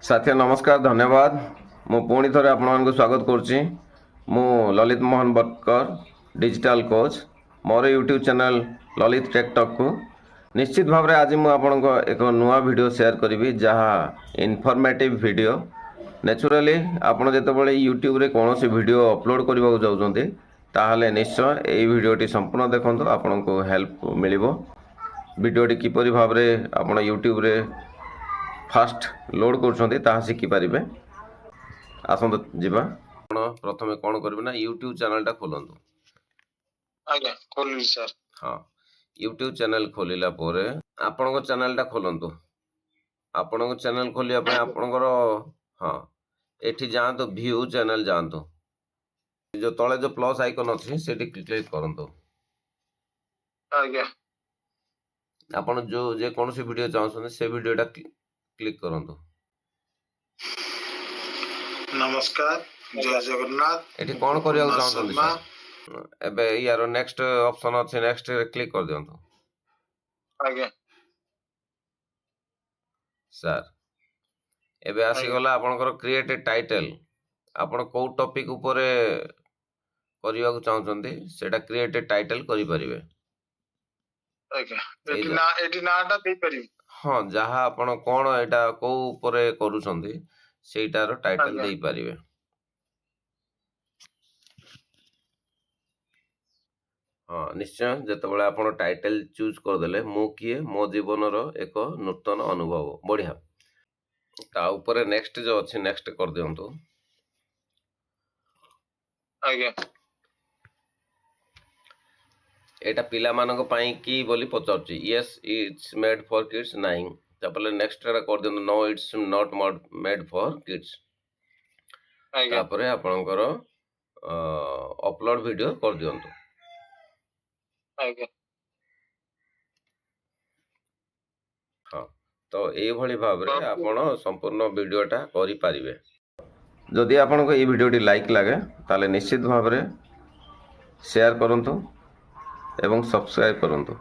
ସାଥୀ ନମସ୍କାର, ଧନ୍ୟବାଦ। ମୁଁ ପୁଣି ଥରେ ଆପଣମାନଙ୍କୁ ସ୍ୱାଗତ କରୁଛି। ମୁଁ ଲଲିତ ମୋହନ ବଟକର, ଡିଜିଟାଲ କୋଚ୍, ମୋର ୟୁଟ୍ୟୁବ୍ ଚ୍ୟାନେଲ୍ ଲଲିତ ଟେକ୍ ଟକ୍କୁ। ନିଶ୍ଚିତ ଭାବରେ ଆଜି ମୁଁ ଆପଣଙ୍କ ଏକ ନୂଆ ଭିଡ଼ିଓ ସେୟାର କରିବି, ଯାହା ଇନଫର୍ମେଟିଭ୍ ଭିଡ଼ିଓ। ନ୍ୟାଚୁରାଲି ଆପଣ ଯେତେବେଳେ ୟୁଟ୍ୟୁବରେ କୌଣସି ଭିଡ଼ିଓ ଅପଲୋଡ଼ କରିବାକୁ ଯାଉଛନ୍ତି, ତାହେଲେ ନିଶ୍ଚୟ ଏଇ ଭିଡ଼ିଓଟି ସମ୍ପୂର୍ଣ୍ଣ ଦେଖନ୍ତୁ, ଆପଣଙ୍କୁ ହେଲ୍ପ ମିଳିବ। ଭିଡ଼ିଓଟି କିପରି ଭାବରେ ଆପଣ ୟୁଟ୍ୟୁବରେ ଫାଷ୍ଟ ଲୋଡ଼ କରୁଛନ୍ତି, ତାହା ଶିଖିପାରିବେ। ଆସନ୍ତୁ ଯିବା। ଆପଣ ପ୍ରଥମେ କ'ଣ କରିବେ ନା, ୟୁଟ୍ୟୁବ୍ ଚ୍ୟାନେଲଟା ଖୋଲନ୍ତୁ। ଆଜ୍ଞା, ଖୋଲିଲି ସାର୍। ହଁ, ୟୁଟ୍ୟୁବ୍ ଚ୍ୟାନେଲ ଖୋଲିଲା ପରେ ଆପଣଙ୍କ ଚ୍ୟାନେଲଟା ଖୋଲନ୍ତୁ। ଆପଣଙ୍କ ଚ୍ୟାନେଲ ଖୋଲିବା ପାଇଁ ଆପଣଙ୍କର, ହଁ, ଏଠି ଯାଆନ୍ତୁ, ଭ୍ୟୁ ଚ୍ୟାନେଲ ଯାଆନ୍ତୁ। ଯୋଉ ତଳେ ଯୋଉ ପ୍ଲସ୍ ଆଇକନ୍ ଅଛି, ସେଠି କ୍ଲିକ୍ କରନ୍ତୁ। ଆପଣ ଯୋଉ ଯେକୌଣସି ଭିଡ଼ିଓ ଚାହୁଁଛନ୍ତି, ସେ ଭିଡ଼ିଓଟା କ୍ଲିକ୍ କରନ୍ତୁ। ନମସ୍କାର, ଜୟ ଜଗନ୍ନାଥ। ଏଠି କ'ଣ କରିବାକୁ କୁମାର ଚାହୁଁଛନ୍ତି? ଶର୍ମା। ସାର୍, ଏବେ ୟାର ନେକ୍ସଟ ଅପସନ୍ ଅଛି, ନେକ୍ସଟ କ୍ଲିକ୍ କରିଦିଅନ୍ତୁ। ଆଜ୍ଞା। ସାର୍, ଏବେ ଆସିଗଲା ଆପଣଙ୍କର କ୍ରିଏଟ୍ ଟାଇଟେଲ। ଆପଣ କୋଉ ଟପିକ୍ ଉପରେ କରିବାକୁ ଚାହୁଁଛନ୍ତି, ସେଇଟା କ୍ରିଏଟ୍ ଟାଇଟେଲ କରିପାରିବେ। ଏଠି ଏଇ ନା, ଏଠି ନାଁଟା ଦେଇପାରିବି? ହଁ, ଯାହା ଆପଣ କ'ଣ ଏଇଟା କୋଉ ଉପରେ କରୁଛନ୍ତି, ସେଇଟାର ଟାଇଟେଲ ଦେଇପାରିବେ। ହଁ, ନିଶ୍ଚୟ। ଯେତେବେଳେ ଆପଣ ଟାଇଟେଲ ଚୁଜ୍ କରିଦେଲେ, ମୁଁ କିଏ, ମୋ ଜୀବନର ଏକ ନୂତନ ଅନୁଭବ, ବଢ଼ିଆ। ତା ଉପରେ ନେକ୍ସଟ ଯୋଉ ଅଛି, ନେକ୍ସଟ କରିଦିଅନ୍ତୁ। ଏଇଟା ପିଲାମାନଙ୍କ ପାଇଁ କି ବୋଲି ପଚାରୁଛି। "Yes, it's made for kids" ନାହିଁ। ତାପରେ ନେକ୍ସଟ ଏଟା କରିଦିଅନ୍ତୁ, "No, it's not made for kids"। ତାପରେ ଆପଣଙ୍କର ଅପଲୋଡ଼ ଭିଡ଼ିଓ କରିଦିଅନ୍ତୁ। ହଁ, ତ ଏଇଭଳି ଭାବରେ ଆପଣ ସମ୍ପୂର୍ଣ୍ଣ ଭିଡ଼ିଓଟା କରିପାରିବେ। ଯଦି ଆପଣଙ୍କୁ ଏଇ ଭିଡ଼ିଓଟି ଲାଇକ୍ ଲାଗେ, ତାହେଲେ ନିଶ୍ଚିତ ଭାବରେ ସେୟାର କରନ୍ତୁ ଏବଂ ସବସ୍କ୍ରାଇବ୍ କରନ୍ତୁ।